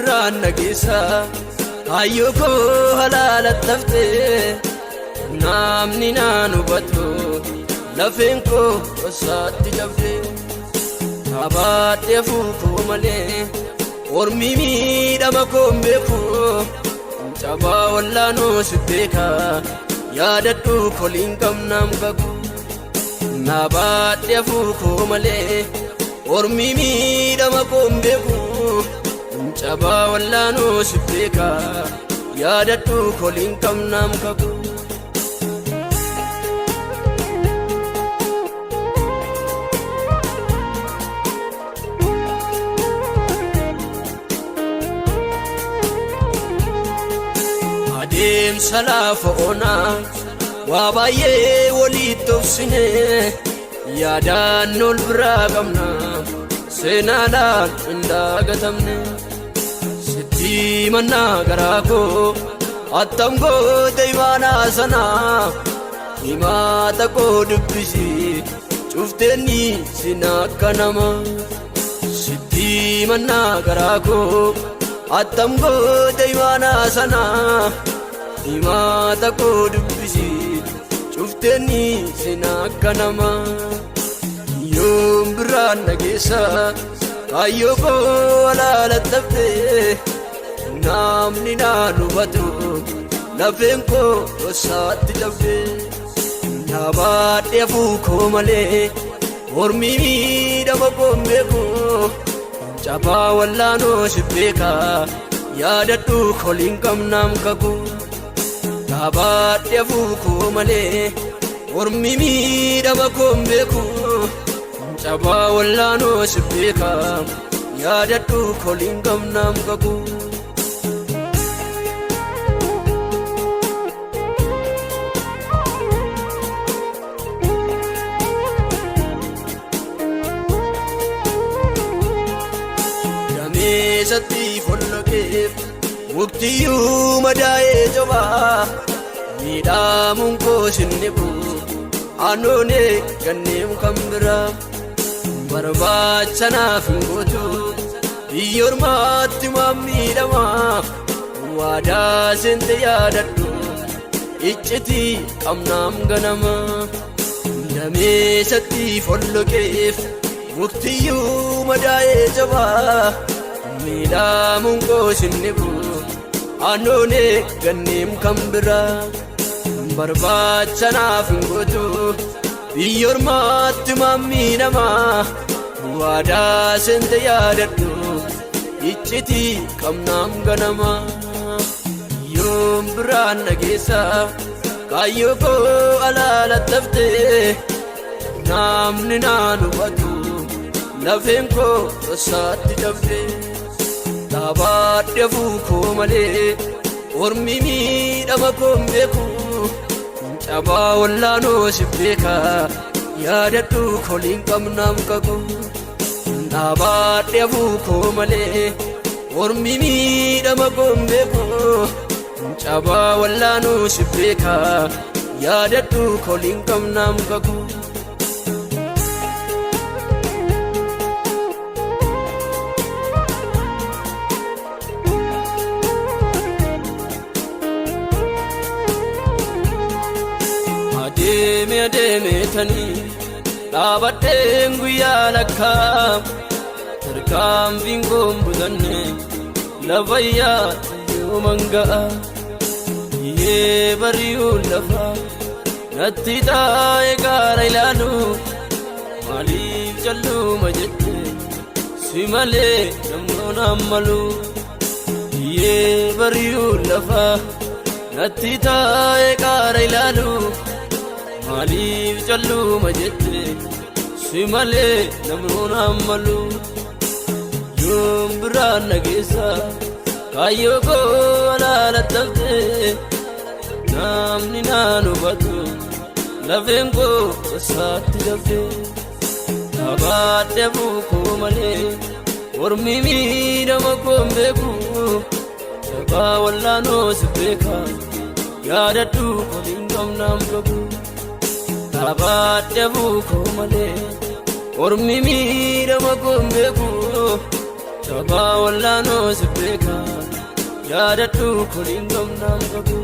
Biraan nageessa kaayyoo koo halaalattaftee namni naan hubatu lafeen koo gosaatti cabdee Kabaadhee fuukoo malee ormi miidhama koo hin beeku cabaa wallaanoo si beeka yaadadhu koliin qabnaam kaku Nabaadhee fuukoo malee ormi miidhama koo hin beeku cabaa wallaanoo si beeka yaadadhu koliin qabnaam kaku. Adeemsa lafa onaa waa baay'ee walitti obsine yaadaan ol biraa qabna seenaadhaan hin dagatamne sitti mannaa garaa koo attam goote imaanaa sanaa himaata koo dubbisi cufteenni sin akka nama sitti mannaa garaa koo attam goote imaanaa sanaa himaata koo dubbisi cufteenni sin akka nama yoom biraan nageessa kaayyoo koo alaalattaftee namni naan hubatu lafeen koo gosaatti cabdee Nabaadhee fuukoo malee ormi miidhama koo hin beeku cabaa wallaanoo si beeka yaadadhu koliin qabnaam kaku Nabaadhee fuukoo malee ormi miidhama koo hin beeku cabaa wallaanoo si beeka yaadadhu koliin qabnaam kaku. Dameessatti folloqeef muktiyyuu madaa'ee jabaa miidhamuun koo sinnibu aanoonee ganneem kan biraa barbaacha naaf hin gootu biyya ormaatti maaf miidhamaa waadaa seente yaadadhu iccitii qabnaam ganama dameessatti folloqeef muktiyyuu madaa'ee jabaa miidhamuun koo sinnibu aanoonee ganneem kan biraa barbaacha naaf hin gootu biyya ormaatti maaf miidhamaa waadaa seente yaadadhu iccitii qabnaam ganama yoom biraan nageessa kaayyoo koo alaalattaftee namni naan hubatu lafeen koo gosaatti cabdee Dhabaadhee fuukoo malee ormi miidhama koo hin beeku cabaa wallaanoo si beeka yaadadhu koliin qabnaam kaku Dhabaadhee fuukoo malee ormi miidhama koo hin beeku cabaa wallaanoo si beeka yaadadhu koliin qabnaam kaku. Adeeme adeeme tanii dhaabadheen guyyaa lakkaa tarkaanfiin koon butanne lafa yooman ga'a Yee bari'uun lafa natti taa'e gaara ilaalu maaliif calluma jette si malee namnoon ammalu Yee bari'uun lafa natti taa'e gaara ilaalu maaliif calluma jette si malee namnoon ammalu Yoom biraan nageessa kaayyoo koo alaalattaftee namni naan hubatu lafeen koo gosaatti daftee Dhabaadhee fuukoo malee ormi miidhama koo hin beeku sabaa wallaanoo si beeka yaadadhu koliin qabnaam qabu Dhabaadhee fuukoo malee ormi miidhama koo hin beeku. Cabaa wallaanoo si beeka yaadadhu koliin gamnaan qabu.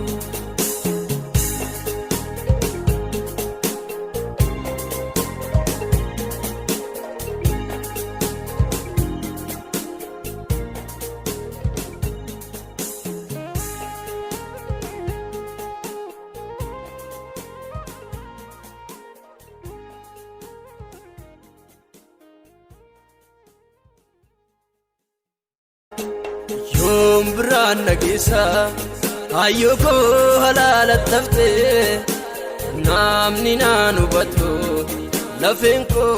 Yoom biraan nageessa hayyoo koo halaala taftee namni naan hubatu lafeen koo.